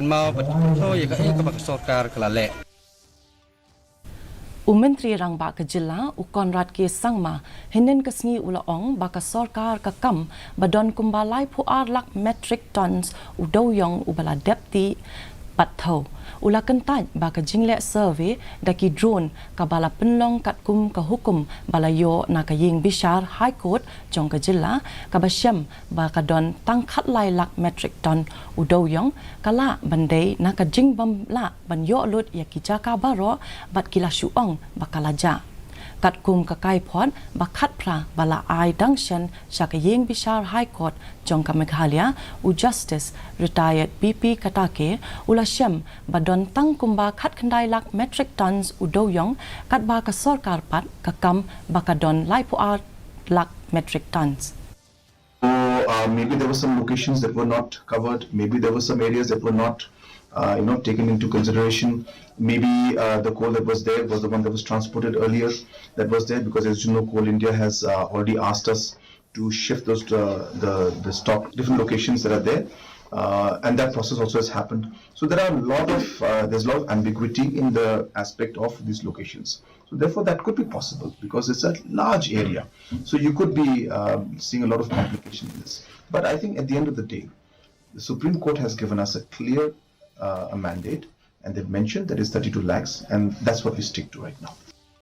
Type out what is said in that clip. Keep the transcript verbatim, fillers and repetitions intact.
Kynmaw bad kynmaw ïa kaei kaba ka sorkar ka la leh. U Myntri Rangbah ka Jylla, u Conrad K Sangma, hynnin ka sngi u la ong ba ka sorkar ka kam ba don kumba laiphew ar lak metric tons u dewiong uba la dep tih bad thew. U la kyntait ba ka jingleh survey da ki drone kaba la pynlong katkum ka hukum ba la ïoh na ka ïing bishar High Court jong ka jylla, kaba shem ba ka don tang khatlai lak metric ton u dewiong, ka lah ban dei na ka jingbym lah ban ïoh lut ïa ki jaka baroh bad ki la shu ong ba ka la jah. Katkum ka kaiphod ba khatphra ba la ai dang shen sha ka ïing bishar High Court jong ka Meghalaya, u Justice Retired B P Katake, u la shem ba don tang kumba khatkhyndai lak metric tons u dewiong, katba ka sorkar pat ka kam ba ka don laiphew ar lak metric tons. So uh, maybe there were some locations that were not covered. Maybe there were some areas that were not, uh, you know, taken into consideration. Maybe uh, the coal that was there was the one that was transported earlier. That was there because, as you know, Coal India has uh, already asked us to shift those uh, the the stock different locations that are there, uh, and that process also has happened. So there are a lot of uh, there's a lot of ambiguity in the aspect of these locations. So therefore, that could be possible because it's a large area. So you could be um, seeing a lot of complication in this. But I think at the end of the day, the Supreme Court has given us a clear uh, a mandate, and they've mentioned that is thirty-two lakhs, and that's what we stick to right now.